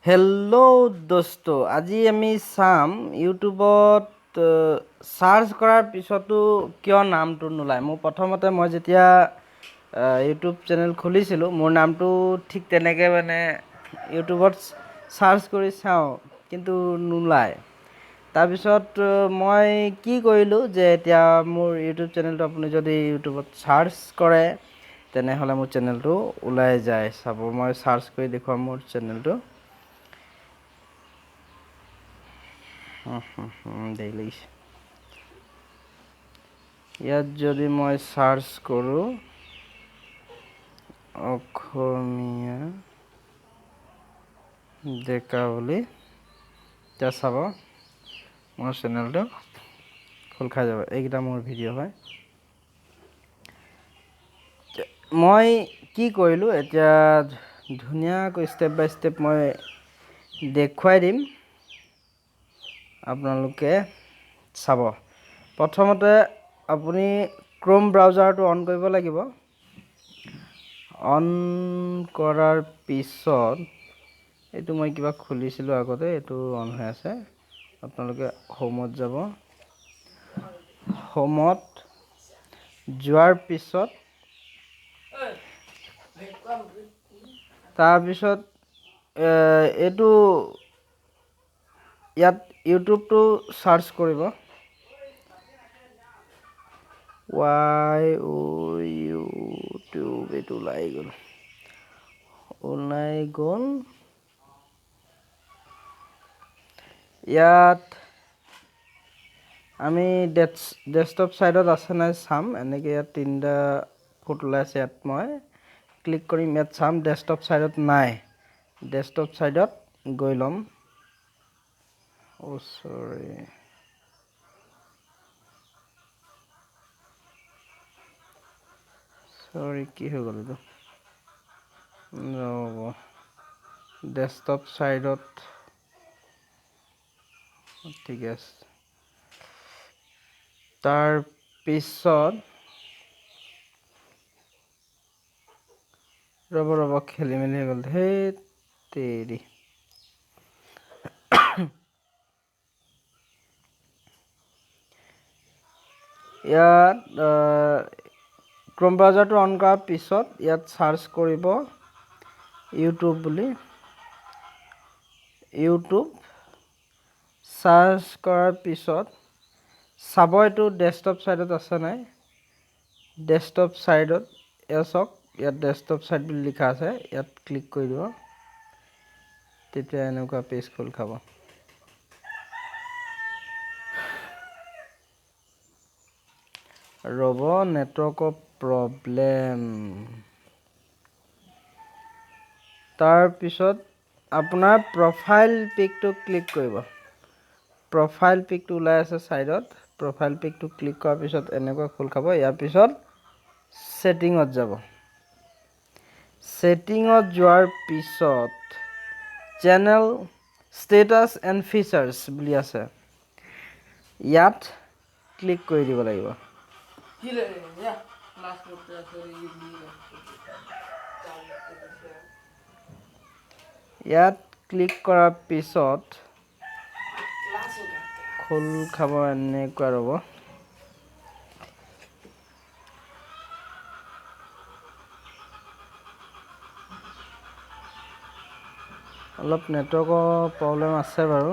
Hello' দোস্ত, আজি আমি চাম ইউটিউবত চাৰ্চ কৰাৰ পিছতো কিয় নামটো নোলায়। মোৰ প্ৰথমতে মই যেতিয়া ইউটিউব চেনেল খুলিছিলোঁ, মোৰ নামটো ঠিক তেনেকৈ মানে ইউটিউবত চাৰ্চ কৰি চাওঁ, কিন্তু নোলায়। তাৰপিছত মই কি কৰিলোঁ যে এতিয়া মোৰ ইউটিউব চেনেলটো আপুনি যদি ইউটিউবত চাৰ্চ কৰে তেনেহ'লে মোৰ চেনেলটো ওলাই যায়। চাব, মই চাৰ্চ কৰি দেখুৱাম মোৰ চেনেলটো। দেৰি লাগিছে। ইয়াত যদি মই চাৰ্চ কৰোঁ অসমীয়া ডেকা বুলি, এতিয়া চাব মোৰ চেনেলটো খোল খাই যাব। এইকেইটা মোৰ ভিডিঅ' হয়। মই কি কৰিলোঁ এতিয়া ধুনীয়াকৈ ষ্টেপ বাই ষ্টেপ মই দেখুৱাই দিম, আপোনালোকে চাব। প্ৰথমতে আপুনি ক্ৰ'ম ব্ৰাউজাৰটো অন কৰিব লাগিব। অন কৰাৰ পিছত এইটো মই কিবা খুলিছিলোঁ আগতে, এইটো অন হৈ আছে। আপোনালোকে হোমত যাব। হোমত যোৱাৰ পিছত তাৰপিছত এইটো ইয়াত ইউটিউবটো চাৰ্চ কৰিব, ৱাই অ' ইউটিউব, এইটো ওলাই গ'ল, ওলাই গ'ল। ইয়াত আমি ডেস্কটপ ছাইডত আছে নাই চাম। এনেকৈ ইয়াত তিনিটা ফুট ওলাই আছে, ইয়াত মই ক্লিক কৰিম, ইয়াত চাম ডেস্কটপ ছাইডত নাই। ডেস্কটপ ছাইডত গৈ ল'ম। অ' চৰি, চৰি, কি হৈ গ'ল এইটো, ৰ'ব। ডেস্কটপ ছাইডত ঠিকে আছে। তাৰপিছত ৰ'ব ৰ'ব, খেলি মেলি হৈ গ'ল, ধেই তেৰি। ইয়াত ক্ৰ'ম ব্ৰাউজাৰটো অন কৰাৰ পিছত ইয়াত চাৰ্চ কৰিব ইউটিউব বুলি। ইউটিউব চাৰ্চ কৰাৰ পিছত চাব এইটো ডেস্কটপ ছাইডত আছে নাই। ডেস্কটপ ছাইডত এয়া চাওক, ইয়াত ডেস্কটপ ছাইড বুলি লিখা আছে, ইয়াত ক্লিক কৰি দিব, তেতিয়া এনেকুৱা পেজ খোল খাব। ৰ'ব, নেটৱৰ্কৰ প্ৰব্লেম। তাৰপিছত আপোনাৰ প্ৰফাইল পিকটো ক্লিক কৰিব। প্ৰফাইল পিকটো ওলাই আছে ছাইডত, প্ৰফাইল পিকটো ক্লিক কৰাৰ পিছত এনেকুৱা খোল খাব। ইয়াৰ পিছত ছেটিঙত যাব। ছেটিঙত যোৱাৰ পিছত চেনেল ষ্টেটাছ এণ্ড ফিচাৰ্ছ বুলি আছে, ইয়াত ক্লিক কৰি দিব লাগিব। ইয়াত ক্লিক কৰাৰ পিছত খোল খাব এনেকুৱা, ৰ'ব। অলপ নেটৱৰ্কৰ প্ৰব্লেম আছে বাৰু।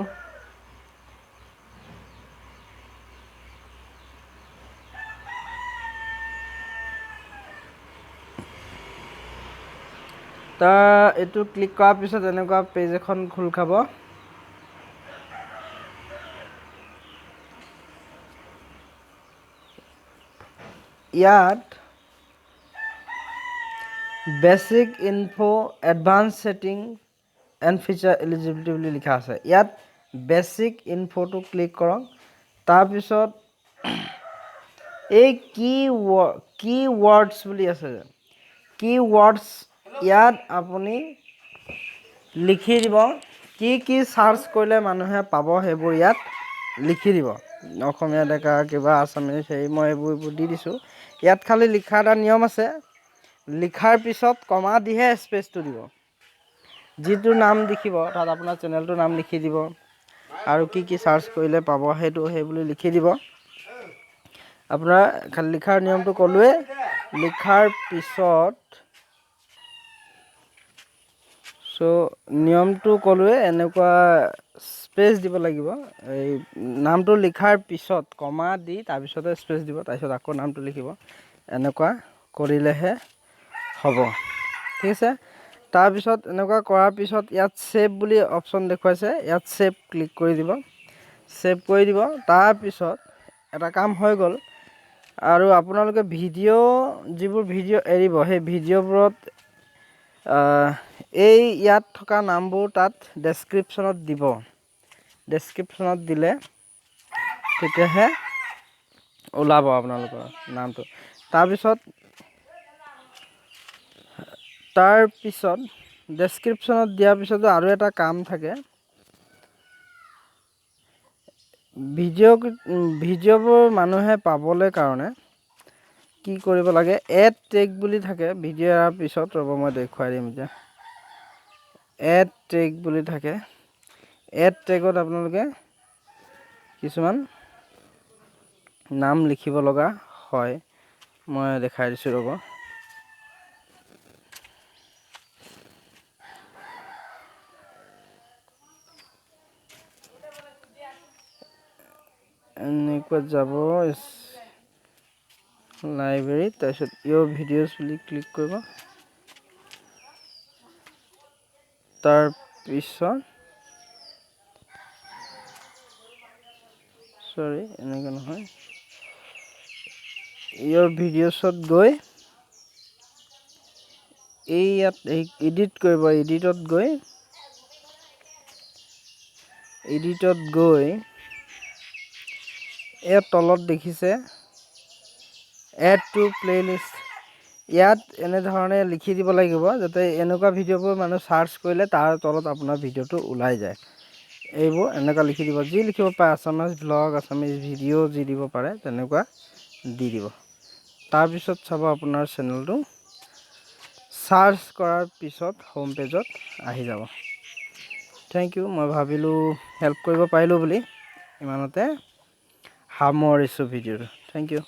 তাৰ এইটো ক্লিক কৰাৰ পিছত এনেকুৱা পেজ এখন খোল খাব। ইয়াত basic info, advance setting and feature eligibility বুলি লিখা আছে। ইয়াত বেচিক ইনফ'টো ক্লিক কৰক। তাৰপিছত এই কি ৱৰ্ডছ বুলি আছে যে, কি ৱৰ্ডছ, ইয়াত আপুনি লিখি দিব কি কি চাৰ্চ কৰিলে মানুহে পাব, সেইবোৰ ইয়াত লিখি দিব। অসমীয়া ডেকা কিবা আছামীজ, সেই মই এইবোৰ দি দিছোঁ। ইয়াত খালি লিখা এটা নিয়ম আছে, লিখাৰ পিছত কমা দিহে স্পেচটো দিব। যিটো নাম লিখিব তাত আপোনাৰ চেনেলটোৰ নাম লিখি দিব আৰু কি কি চাৰ্চ কৰিলে পাব সেইটো সেই বুলি লিখি দিব। আপোনাৰ খালি লিখাৰ নিয়মটো ক'লোৱে। লিখাৰ পিছত নিয়মটো ক'লোৱে, এনেকুৱা স্পেচ দিব লাগিব। এই নামটো লিখাৰ পিছত কমা দি তাৰপিছতে স্পেচ দিব, তাৰপিছত আকৌ নামটো লিখিব। এনেকুৱা কৰিলেহে হ'ব, ঠিক আছে। তাৰপিছত এনেকুৱা কৰাৰ পিছত ইয়াত ছেভ বুলি অপশ্যন দেখুৱাইছে, ইয়াত ছেভ ক্লিক কৰি দিব, ছেভ কৰি দিব। তাৰপিছত এটা কাম হৈ গ'ল। আৰু আপোনালোকে ভিডিঅ' যিবোৰ ভিডিঅ' এৰিব সেই ভিডিঅ'বোৰত এই ইয়াত থকা নামবোৰ তাত ডেছক্ৰিপশ্যনত দিব। ডেছক্ৰিপশ্যনত দিলে তেতিয়াহে ওলাব আপোনালোকৰ নামটো। তাৰপিছত ডেছক্ৰিপশ্যনত দিয়াৰ পিছতো আৰু এটা কাম থাকে। ভিডিঅ'বোৰ মানুহে পাবলৈ কাৰণে কি কৰিব লাগে, এড টেগ বুলি থাকে ভিডিঅ' এৰাৰ পিছত, ৰ'ব মই দেখুৱাই দিম এতিয়া। এড টেগ বুলি থাকে, এড টেগত আপোনালোকে কিছুমান নাম লিখিব লগা হয়, মই দেখাই দিছোঁ ৰ'ব। এনেকুৱা যাব লাইব্ৰেৰীত, তাৰপিছত ইয়ৰ ভিডিঅ'ছ বুলি ক্লিক কৰিব। তাৰপিছত চৰি এনেকৈ নহয়, ইয়ৰ ভিডিঅ'ছত গৈ এই ইয়াত এই এডিট কৰিব, এডিটত গৈ ইয়াত তলত দেখিছে এড টু প্লে'লিষ্ট, ইয়াত এনেধৰণে লিখি দিব লাগিব যাতে এনেকুৱা ভিডিঅ'বোৰ মানুহ চাৰ্চ কৰিলে তাৰ তলত আপোনাৰ ভিডিঅ'টো ওলাই যায়। এইবোৰ এনেকুৱা লিখি দিব, যি লিখিব পাৰে, আছামিজ ব্লগ, আছামিজ ভিডিঅ' যি দিব পাৰে তেনেকুৱা দি দিব। তাৰপিছত চাব আপোনাৰ চেনেলটো চাৰ্চ কৰাৰ পিছত হোম পেজত আহি যাব। Thank U, মই ভাবিলোঁ হেল্প কৰিব পাৰিলোঁ বুলি। ইমানতে সামৰিছোঁ ভিডিঅ'টো। Thank U.